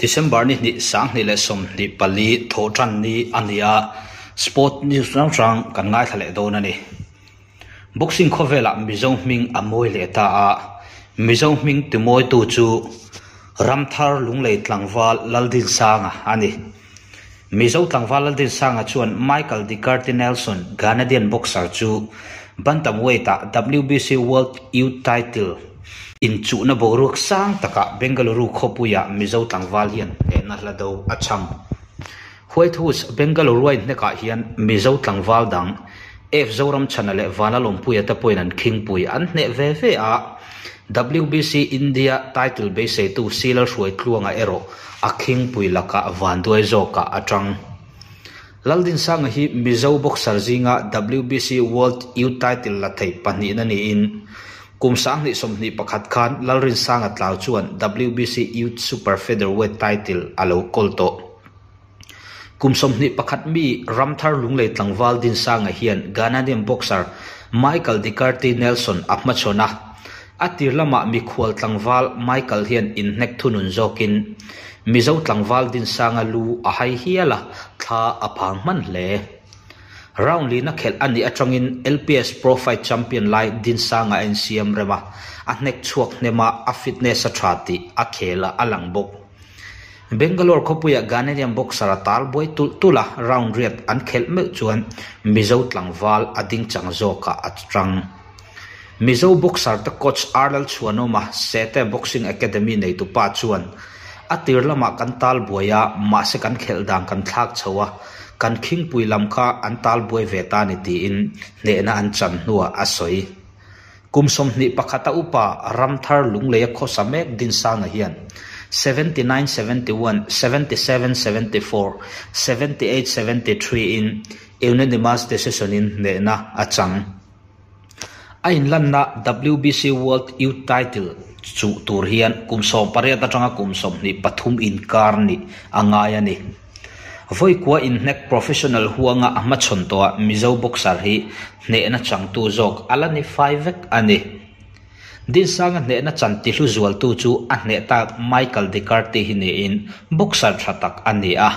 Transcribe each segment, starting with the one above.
December ni hnih 2024 thawhtan ni a ni a, Sport news hrang hrang kan ngaithla leh dawn a ni. Boxing khawvelah Mizo hming a mawi leh ta a, Mizo hming timawitu chu Ramthar Lunglei tlangval Laldinsanga a ni. Mizo tlangval Laldinsanga chuan Michael DeCarty Nelson, Ghanadian boxer chu bantamweight-ah WBC World Youth Title inchuhna boruak sang takah Bengaluru khawpuiah Mizo tlangval hian hnehna hla do a cham. White House Bengaluru-a inhnekah hian Mizo tlangval dang F Zoramchhana leh Vanlalawmpuia te pawhin an khingpui an hneh ve ve a, WBC India title beiseitu Silalhruaitluanga erawh a khingpui lakah vanduai zawkah a tang. Laldinsanga hi Mizo boxer zinga WBC World Youth title la thei pahnihna niin kum 2021 khan Lalrinsanga Tlau chuan WBC Youth Super Featherweight title a lo kawl tawh. Kum 21 mi Ramthar Lunglei tlangval Dinsanga hian Ghanaian boxer Michael DeCarty Nelson a hmachhawn a, a tir lamah mikhual tlangval Michael hian inhnek thunun zawkin Mizo tlangval Dinsanga lu a hai hial a, thla a phang hman hle. Round lina khelh a nih atangin LPS Pro Fight Champion lai Dinsanga a insiam rem a, a hnek chhuak hnem a, a fitness a tha tih a khel a lang bawk. Bangalore khawpuiah Ghanaian boxer a tal buai tulh tulh a, round riat an khelh meuh chuan Mizo tlangval a ding chang zawkah a tang. Mizo boxer te coach Arlal Chhuanawma, Sete Boxing Academy neitupa chuan, A tir lamah kan tal buai a, mahse kan khelh dan kan thlak chho a, kan khingpui lam kha an tal buai ve ta ni tiin hnehna an chan hnuah a sawi. Kum 21 a upa Ramthar Lungleia khawsa mek Dinsanga hian 79 71, 77 74, 78 73 in unanimous decision in hnehna a chang. A inlanna WBC World Youth Title chuh tur hian kum 18 atanga kum 23 inkar nih a ngai a ni. Vawikua inhnek professional huanga a hmachhawn tawhah Mizo boxer hi hnehna changtu zawk a la ni fai vek a ni. Dinsanga hnehna chan tihlu zualtu chu a hneh tak Michael DeCarty hi niin boxer tha tak a ni a.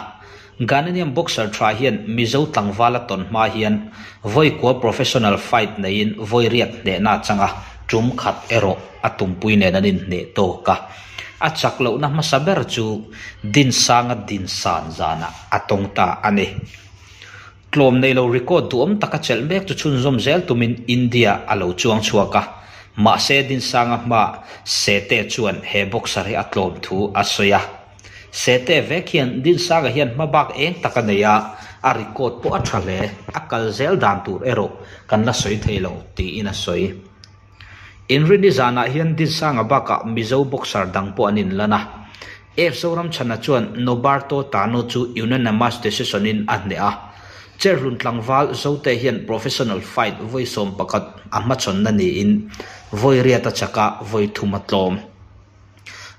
Ghanaian boxer tha hian Mizo tlangval a tawn hma hian vawikua professional fight neiin vawi riat hnehna a chang a, tum khat erawh a tumpui nen an inhneh tawk a. A chak lohna hmasa ber chu Dinsanga dinsan zanah a tawng ta a ni. Tlawm nei lo record duhawm taka chelh mek chu chhunzawm zel tumin India a lo chuang chhuak a, mahse Dinsanga hmaah Sete chuan he boxer hi a tlawm thu a sawi a. Sete vek hian Dinsanga hian hmabak eng tak a nei a, a record pawh a tha hle, a kal zel dan tur erawh kan la sawi thei lo tiin a sawi. Inrini zanah hian Dinsanga bakah Mizo boxer dang pawh an inlan a. F Zoramchhana chuan Noberto Tano chu unanimous decision in a hneh a. Cherhlun tlangval Zote hian professional fight vawi 11 a hmachhawnna niin vawi riat a chak a, vawi thum a tlawm.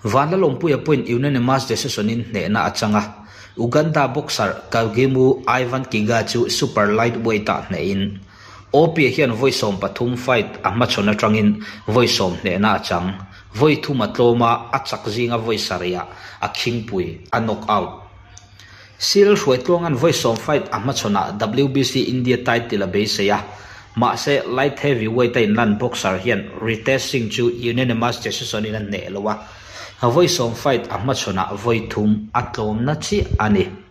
Vanlalawmpuia pawhin unanimous decision in hnehna a chang a. Uganda boxer Kagimu Ivan Kiga chu super lightweight-ah hnehin Opie hian vawi 13 fight a hmachhawn atangin vawi 10 hnehna a chang. Vawi thum a tlawm a, a chak zinga vawi sarihah a khingpui a knock out. Sil Hruaitluanga'n vawi 10 fight a hmachhawnah WBC India title a beisei a, mahse light heavyweight a inlan boxer hian Ritesh Singh chu unanimous decision in a hneh lo a, vawi 10 fight a hmachhawnah vawi thum a tlawmna chiah a ni.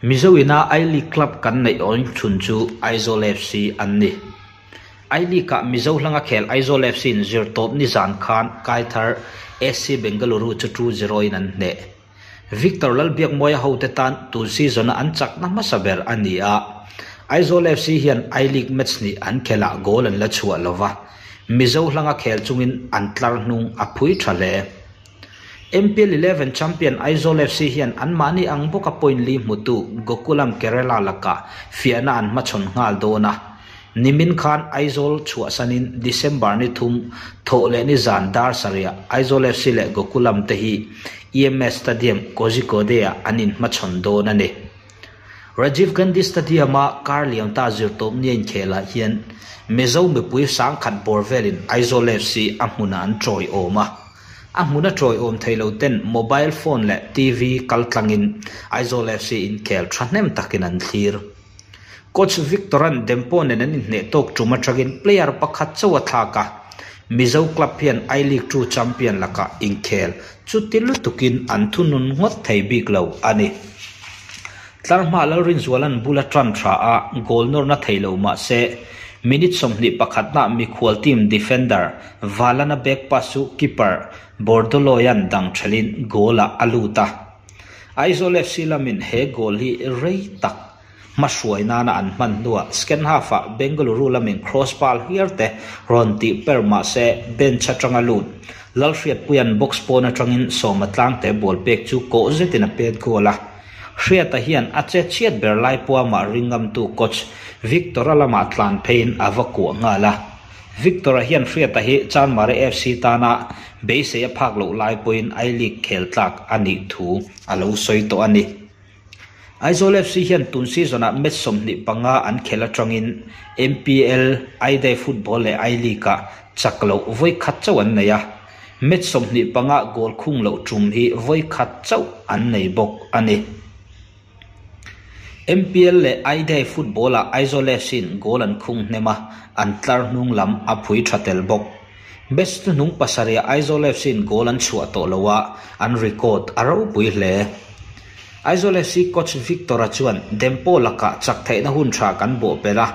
Mizo ina I-League club kan neih awm chhun chu Aizawl FC an ni. I-League ah Mizo hlanga khel Aizawl FC in zirtawp nizan khan Kaithar SC Bengaluru chu 2-0 in an hneh. Victor Lalbiakmawia hote tan tun season a an chakna hmasa ber a ni a. Aizawl FC hian I-League match hnih an khelh ah goal an la chhuah lova, Mizo hlanga khel chungin an tlar hnung a phui tha hle. MPL 11 champion Aizawl FC hian anmahni ang bawka point li hmutu Gokulam Kerala lakah fiahna an hmachhawn nghal dawn a. Nimin khan Aizawl chhuahsanin December ni thum thawh leh ni zan dar sarihah Aizawl FC leh Gokulam te hi EMS Stadium, Kozhikode-ah an inhmachhawn dawn a ni. Rajiv Gandhi Stadium-a kar liam ta zirtawp nia inkhelah hian Mizo mipui 10,000 bawr velin Aizawl FC a hmunah an chawi awm a. A hmuna tawiawm thei lo ten mobile phone leh TV kaltlangin Aizawl FC inkhel thahnem takin an thlir. Coach Victor-a'n Dempo nen an inhneh tawk tum atangin player pakhat chauh a thlak a, Mizo club hian I-League 2 champion lakah inkhel chuti lutukin an thunun ngawt thei bik lo a ni. Tlarhma Lalrinzuala'n bul a tan tha a, goal nawrna thei lo mah se, minute 21 nah mikhual team defender Valana back pass chu keeper Bordoloy-a'n dang thelhin goal-ah a lut a. Aizawl FC lamin he goal hi rei tak hmahruai nana an hman hnuah second half-ah Bengaluru lamin cross ball hiar te rawn tih per mah se bench atanga lut Lalhriatpuia'n box pawn atangin sawma tlangte ball pek chu kawh zetin a pet goal a. Hriata hian a che chhiat ber lai puamah ringamtu coach Victor-a lamah tlan pheiin a va kuah nghal a. Victor-a hian Hriata hi Chanmari FC tana beisei a phak loh lai pawhin I-League khel tlak a nih thu a lo sawi tawh a ni. Aizawl FC hian tun season-ah match 25 an khelh atangin MPL, I-Day Football leh I-League-ah chak loh vawi khat chauh an nei a. Match 25 goal khung loh tum hi vawi khat chauh an nei bawk a ni. MPL leh I-Day Football-ah Aizawl FC-in goal an khung hnem a, an tlar hnung lam a phui tha tel bawk. Match hnuhnung pasarihah Aizawl FC-in goal an chhuah tawh lo a, an record a ropui hle. Aizawl FC coach Victor-a chuan Dempo lakah chak theihna hun tha kan bawh pelh a,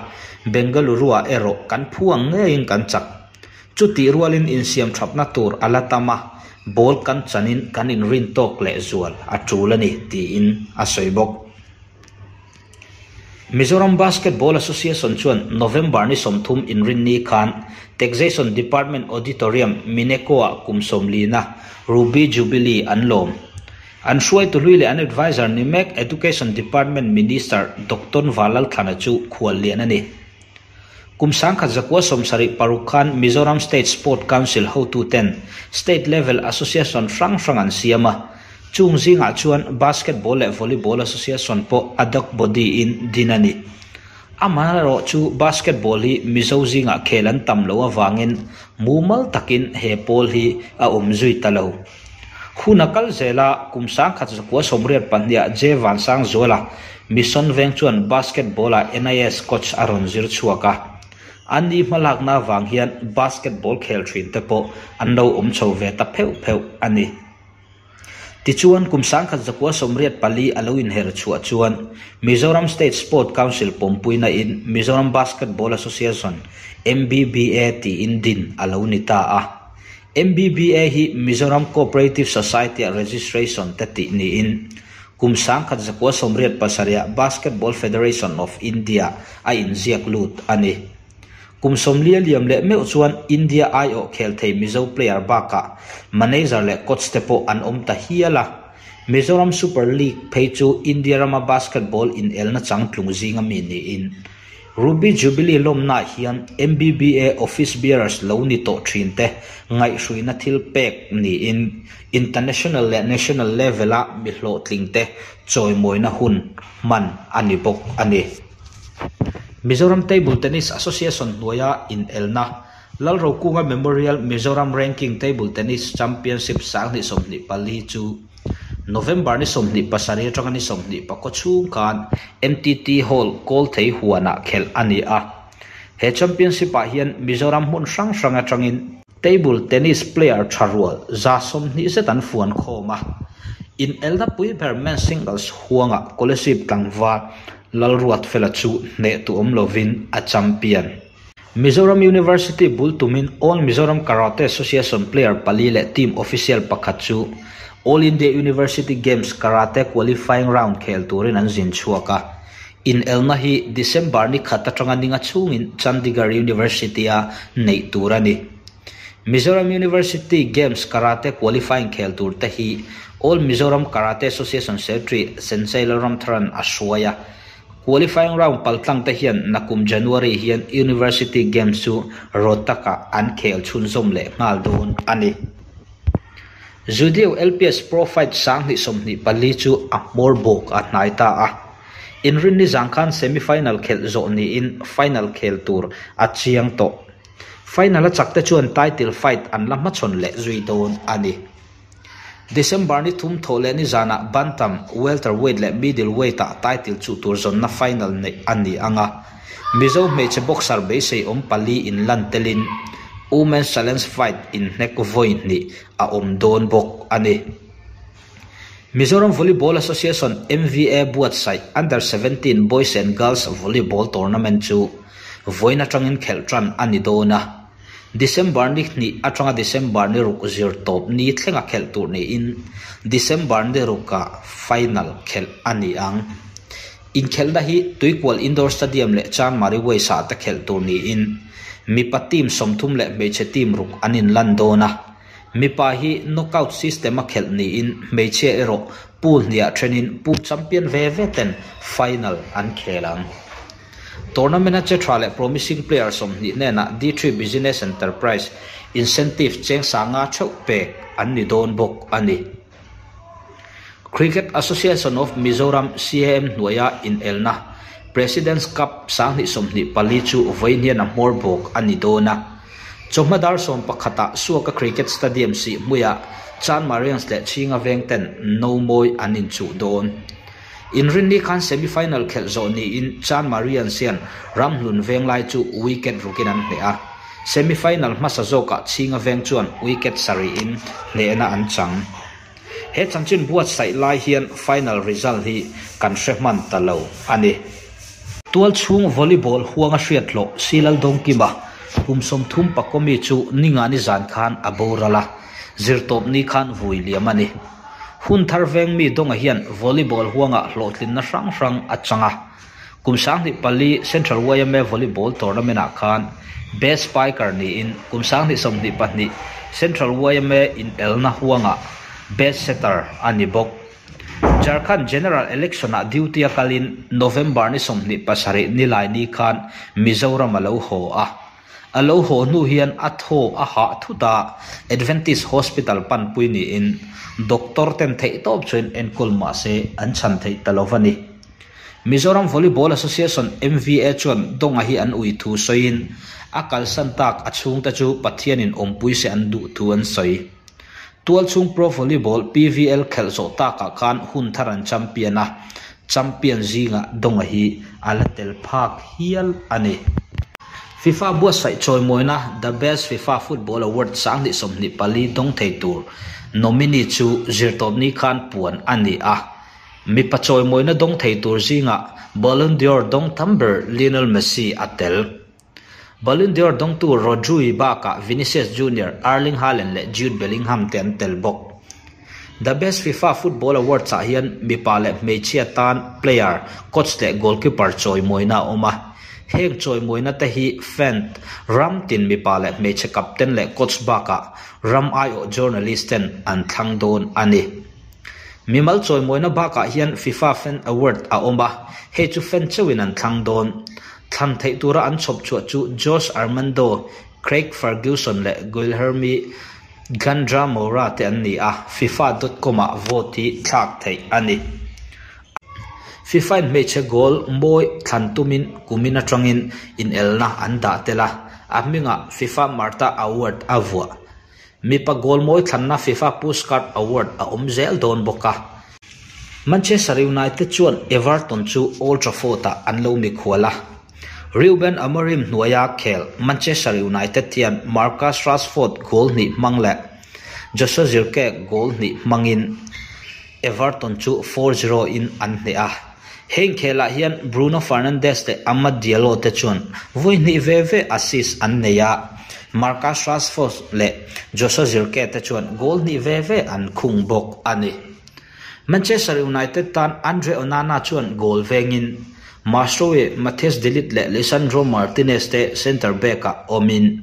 Bengaluru-ah erawh kan phu ang ngeiin kan chak. Chutih rualin insiam thapna tur a la tam a, ball kan chanin kan inrin tawk leh zual a tul a ni, tiin a sawi bawk. Mizoram Basketball Association chuan November ni 30 inrinni khan Taxation Department Auditorium, Mineco-ah kum 90-na Ruby Jubilee an lawm. An hruaitu hlui leh an advisor ni mek Education Department Minister Doctor Valalthlana chu khual lian a ni. Kum 1976 khan Mizoram State Sport Council hotuten State Level Association hrang hrang an siam a, chung zingah chuan Basketball leh Volleyball Association pawh ad hoc body in din a ni. Amaherawh chu basketball hi Mizo zingah khel an tam loh avangin mumal takin he pawl hi a awm zui ta lo. Hun a kal zel a, kum 1982-ah J Vansangzuala Mission Veng chuan basketball-ah NIS coach a rawn zir chhuak a. An ni hmalakna avang hian basketball khel thin te pawh an lo awm chho ve ta pheuh pheuh a ni. Tichuan, kum 1984 a lo inher chhuah chuan Mizoram State Sport Council pawmpuina in Mizoram Basketball Association, MBBA, tiin din a lo ni ta a. MBBA hi Mizoram Cooperative Society-ah registration te tih niin kum 1987-ah Basketball Federation of India a inziak lut a ni. Kum 40 liam leh meuh chuan India aiawh khel thei Mizo player bakah manager leh coach te pawh an awm ta hial a. Mizoram Super League phei chu India rama basketball inelna changtlung zinga mi niin Ruby Jubilee lawmnaah hian MBBA office bearers lo ni tawh thin te ngaihhruina thil pek niin international leh national level-a mi hlawhtling te chawimawina hun hman a ni bawk a ni. Mizoram Table Tennis Association hnuaia inelna Lalrokunga Memorial Mizoram Ranking Table Tennis Championship 2024 chu November ni 27 atanga ni 24 chhung khan MTT Hall Kawlthei huanah khelh a ni a. He championship-ah hian Mizoram hmun hrang hrang atangin table tennis player tha rual 120 zet an fuan khawm a. Inelna pui ber men singles huangah Kolasib tlangval Lalruatfela chu hneh tu awm lovin a champion. Mizoram University bul tumin All Mizoram Karate Association player pali leh team official pakhat chu All India University Games Karate Qualifying Round khel turin an zin chhuak a. Inelna hi December ni khat atanga ninga chhungin Chandigarh University-a neih tur a ni. Mizoram University Games Karate Qualifying khel tur te hi All Mizoram Karate Association Secretary Sensei Lalramtharan a hruai a. Qualifying round paltlang te hian nakum January hian University Games chu Rohtak-ah an khel chhunzawm leh nghal dawn a ni. Judeo LPS Pro Fight 2024 chu a hmawr bawk a hnai ta a. Inrinni zang khan semi-final khelh zawh niin final khel tur a chiang tawh. Final a chakte chuan title fight an la hmachhawn leh zui dawn a ni. December ni thum thawh leh nizanah Bantam, Welterweight leh Middleweight ah title chuh tur zawnna final neih a ni ang a. Mizo hmeichhe boxer beisei awm pali inlan telin Women's Challenge Fight inhnek vawi hnih a awm dawn bawk a ni. Mizoram Volleyball Association, MVA, buatsaih Under 17 Boys and Girls Volleyball Tournament chu vawiin atangin khelh tan a ni dawn a. December ni hnih atanga December ni ruk zir tawp ni thlenga khelh tur niin December ni rukah final khelh a ni ang. Inkhelhna hi Tuikual Indoor Stadium leh Chanmari Waste-ah te khelh tur niin mipa team 30 leh hmeichhe team ruk an inlan dawn a. Mipa hi knockout system a khelh niin hmeichhia erawh pool hniah thenin pool champion ve ve ten final an khel ang. Tournament-a che tha leh promising player 20 hnenah D3 Business Enterprise incentive cheng sanga theuh pek an ni dawn bawk a ni. Cricket Association of Mizoram, CAM, hnuaia inelna President's Cup 2024 chu vawiin hian a hmawr bawk a ni dawn a. Chawhma dar 11ah Suaka Cricket Stadium sih hmuiah Chanmarians leh Chhinga veng ten no mawi an inchuh dawn. Inrinni khan semi-final khelh zawh niin Chanmarians hian Ramhlun Venglai chu wicket rukin an hneh a. Semi-final hmasa zawkah Chhinga veng chuan wicket sarihin hnehna an chang. He chanchin buatsaih lai hian final result hi kan hre hman ta lo a ni. Tualchhung volleyball huanga hriat hlawh Silal Dawngkima kum 30 pakomi chu ninga ni zan khan a boral a, zirtawpni khan vui liam a ni. Hun thar veng mi dawnga hian volleyball huanga hlawhtlinna hrang hrang a chang a. Kum 2004 Central YMA Volleyball Tournament-ah khan Best Spiker niin kum 2022 Central YMA inelna huanga Best Setter a ni bawk. Jharkhand General Election-ah duty a kalin November ni 27 nilai ni khan Mizoram a lo haw a. A lo haw hnu hian a thaw a hah thut a, Adventist Hospital panpui niin doctor ten theih tawp chuan enkawl mah se an chhan theih ta lo va ni. Mizoram Volleyball Association, MVA, chuan dawnga hi an ui thu sawiin a kalsan tak a chhungte chu Pathianin awmpui se an duh thu an sawi. Tualchhung Pro Volleyball, PVL, khelh zawh takah khan hun thar an champion a, champion zingah dawnga hi a la tel phak hial a ni. FIFA buatsaih chawimawina The Best FIFA Football Award 2024 dawng thei tur nominee chu zirtawpni khan puan a ni a. Mipa chawimawina dawng thei tur zingah Ballon d'Or dawng tam ber Lionel Messi a tel. Ballon d'Or dawngtu Rodri bakah Vinicius Junior, Erling Haaland leh Jude Bellingham te an tel bawk. The Best FIFA Football Awards-ah hian mipa leh hmeichhia tan player, coach leh goalkeeper chawimawina a awm a. Heng chawimawina te hi fan ram tin mipa leh hmeichhe captain leh coach bakah ram aiawh journalist ten an thlang dawn a ni. Mimal chawimawina bakah hian FIFA Fan Award a awm a, hei chu fan chauhin an thlang dawn. Thlan theih tura an chhawp chhuah chu Josh Armando, Craig Ferguson leh Guilherme Gandra Moura te an ni a, FIFA dot com ah vote hi thlak theih a ni. FIFA in hmeichhe goal mawi thlan tumin kumin atangin inelna an dah tel a, a hmingah FIFA Marta Award a vuah. Mipa goal mawi thlanna FIFA Puskart Award a awm zel dawn bawk a. Manchester United chuan Everton chu Old Trafford-ah an lo mikhual a. Ruben Amorim hnuaia khel Manchester United hian Marcus Rashford goal hnih hmang leh Joshua Zirkzee goal hnih hmangin Everton chu 4-0 in an hneh a. Heng khelah hian Bruno Fernandes leh Amad Diallo te chuan vawi hnih ve ve assist an nei a, Marcus Rashford leh Joshua Zirkzee te chuan goal hnih ve ve an khung bawk a ni. Manchester United tan Andre Onana chuan goal vengin Mazraoui, Matthijs de Ligt leh Lisandro Martinez te centre back-ah awmin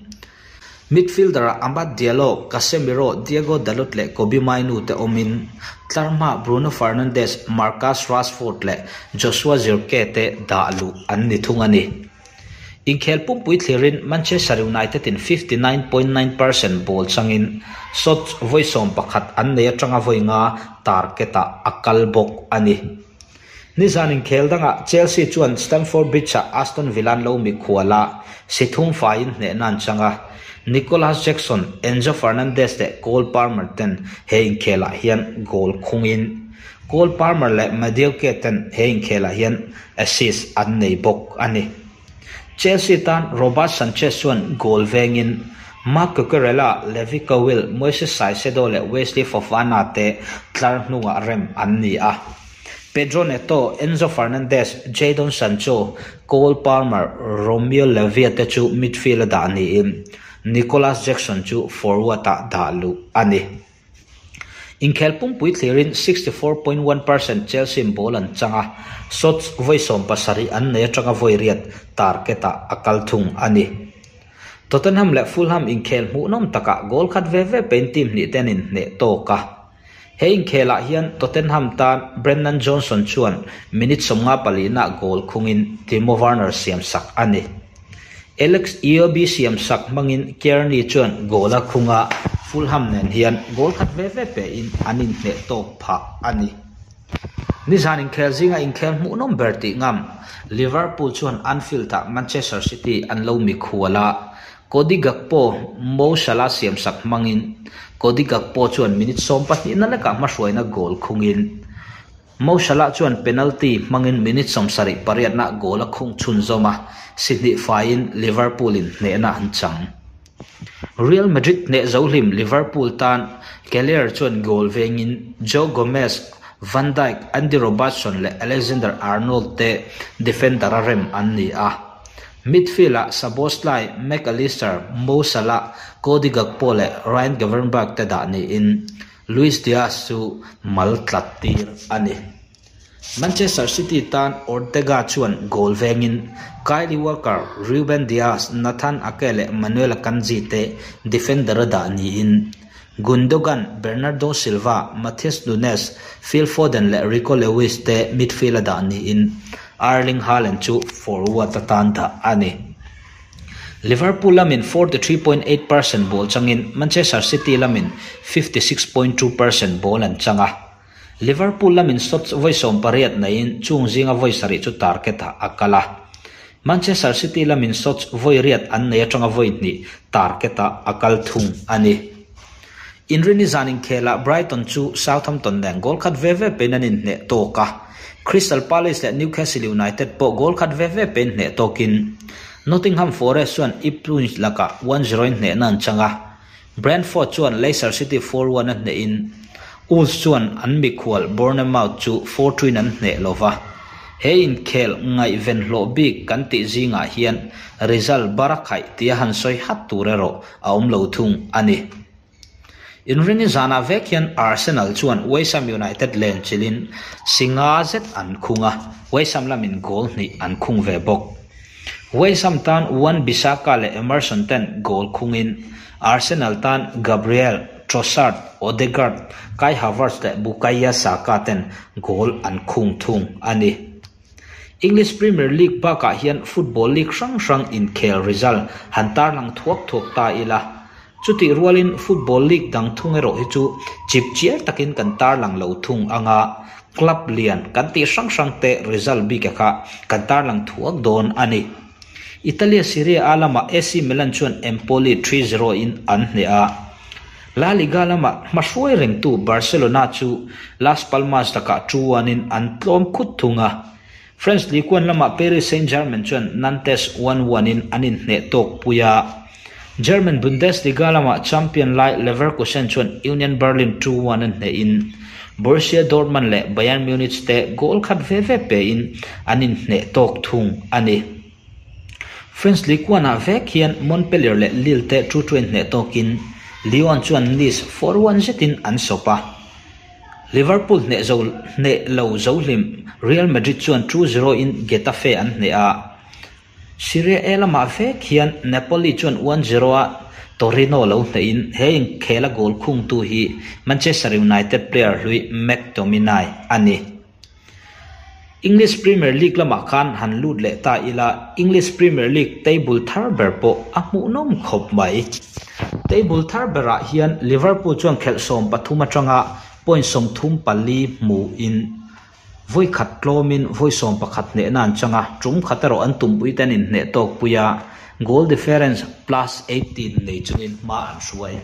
Midfielder-ah Amad Diallo, Casemiro, Diogo Dalot leh Kobbie Mainoo te awmin tlarhma Bruno Fernandes, Marcus Rashford leh Joshua Zirkzee te dah luh an ni thung a ni. Inkhel pumpui thlirin Manchester United in 59.9 percent ball changin shots vawi 11 an nei atanga vawi nga target-ah a kal bawk a ni. Nizan inkhel dangah Chelsea chuan Stamford Bridge-ah Aston Villa an lo mikhual a, si thum faiin hnehna an chang a. Nicolas Jackson, Enzo Fernandez leh Cole Palmer ten he inkhelah hian goal khungin Cole Palmer leh Madueke ten he inkhelah hian assist an nei bawk a ni. Chelsea tan Robert Sanchez chuan goal vengin Marc Cucurella, Levi Colwill, Moises Caicedo leh Wesley Fofana te tlar hnungah rem an ni a. Pedro Neto, Enzo Fernandez, Jadon Sancho, Cole Palmer, Romeo Lavia te chu midfield a dah niin Nicolas Jackson chu forward ah dah luh a ni. Inkhel pumpui thlirin 64.1 percent Chelsea in ball an chang a, shots vawi 70 an nei atanga vawi riat target ah a kal thung a ni. Tottenham leh Fulham inkhel hmuhnawm takah goal khat ve ve pein team hnih te an inhneh tawk a. He inkhelah hian Tottenham tan Brennan Johnson chuan minute 54 nah goal khungin Timo Werner siamsak a ni. Alex Iwobi siamsak hmangin Cairney chuan goal a khung a, Fulham nen hian goal khat ve ve pein an inhneh tawk phah a ni. Nizan inkhel zinga inkhel hmuhnawm ber tih ngam Liverpool chuan Anfield-ah Manchester City an lo mikhual a, Cody Gakpo, Mo Salah siamsak hmangin Cody Gakpo chuan minute 12 na lekah hmahruaina goal khungin Mo Salah chuan penalty hmangin minute 78 na goal a khung chhunzawm a, si hnih faiin Liverpool in hnehna an chang. Real Madrid hneh zo hlim Liverpool tan Kelleher chuan goal vengin Joe Gomez, Van Dijk, Andy Robertson leh Alexander-Arnold te defender a rem an ni a. Midfield-ah Szoboszlai, Mac Allister, Mo Salah, Cody Gakpo leh Ryan Gravenberch te dah niin Luis Diaz chu mal tlat tir a ni. Manchester City tan Ortega chuan goal vengin Kyle Walker, Ruben Dias, Nathan Ake leh Manuel Akanji te defender a dah niin Gundogan, Bernardo Silva, Matheus Nunes, Phil Foden leh Rico Lewis te midfield a dah niin Erling Haaland chu forward atan dah a ni. Liverpool lamin 43.8 percent ball changin Manchester City lamin 56.2 percent ball an chang a. Liverpool lamin shots vawi 18 neiin chung zinga vawi 7 chu target ah a kal a. Manchester City lamin shots vawi riat an nei atanga vawi hnih target ah a kal thung a ni. Inrini zan inkhelah Brighton chu Southampton nen goal khat ve ve pein an inhneh tawk a. Crystal Palace leh Newcastle United pawh goal khat ve ve pein hneh tawkin Nottingham Forest chuan Ipswich lakah 1-0 in hnehna an chang a. Brentford chuan Leicester City 4-1 a hnehin Wolves chuan an mikhual Bournemouth chu 4-2 in an hneh lova. He inkhel ngaihven hlawh bik kan tih zingah hian result barakhaih tia han sawi hat tur erawh a awm lo thung a ni. Inrini zanah vek hian Arsenal chuan West Ham United len chilhin si nga zet an khung a, West Ham lamin goal hnih an khung ve bawk. West Ham tan Wan Bissaka leh Emerson ten goal khungin Arsenal tan Gabriel, Trossard, Odegaard, Kai Havertz leh Bukayo Saka ten goal an khung thung a ni. English Premier League bakah hian football league hrang hrang inkhel result han tarlang thuak thuak ta ila. Chutih rualin football league dang thung erawh hi chu chip chiar takin kan tarlang lo thung anga club lian kan tih hrang hrang te result bik kha kan tarlang thuak dawn a ni. Italia Serie A lamah AC Milan chuan Empoli 3-0 in an hneh a. La Liga lamah hmahruai rengtu Barcelona chu Las Palmas lakah 2-1 in an tlawm khut thung a. French Ligue 1 lamah Paris Saint-Germain chuan Nantes 1-1 in an inhneh tawk pui a. German Bundesliga lamah champion lai Leverkusen chuan Union Berlin 2-1 an hneh in Borussia Dortmund leh Bayern Munich te goal khat ve ve pein an inhneh tawk thung a ni. French Ligue 1 ah vek hian Montpellier leh Lille te 2-2 in hneh tawkin Lyon chuan Nice 4-1 zetin an sawp a. Liverpool hneh zo hneh lo zo hlim Real Madrid chuan 2-0 in Getafe an hneh a. Serie A lamah vek hian Napoli chuan 1-0 a Torino lo hnehin he inkhel a goal khungtu hi Manchester United player hlui McTominay a ni. English Premier League lamah khan han lut leh ta ila English Premier League table thar ber pawh a hmuhnawm khawp mai. Table thar berah hian Liverpool chuan khelh 13 atanga point 34 hmu in vawi khat tlawmin vawi 11 hnehna an chang a, tum khat erawh an tumpui ten inhneh tawk pui a. Goal difference plus 18 nei chungin hma an hruai.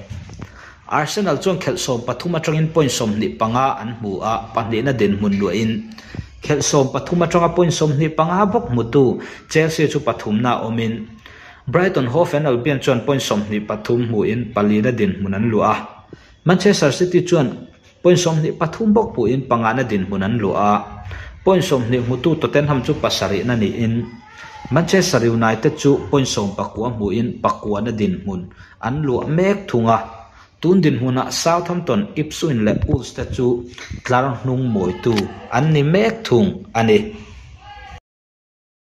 Arsenal chuan khelh 13 atangin point 25 an hmu a, pahnihna dinhmun luahin khelh 13 atanga point 25 bawk hmutu Chelsea chu pathumna awmin Brighton Hove and Albion chuan point 23 hmuin palina dinhmun an luah a. Manchester City chuan point 23 bawk hmuin pangana dinhmun an luah a. Point 20 hmutu Tottenham chu pasarihna niin Manchester United chu point 19 hmuin pakuana dinhmun an luah mek thung a. Tun dinhmunah Southampton, Ipswich leh Wolves te chu tlar hnung mawitu an ni mek thung a ni.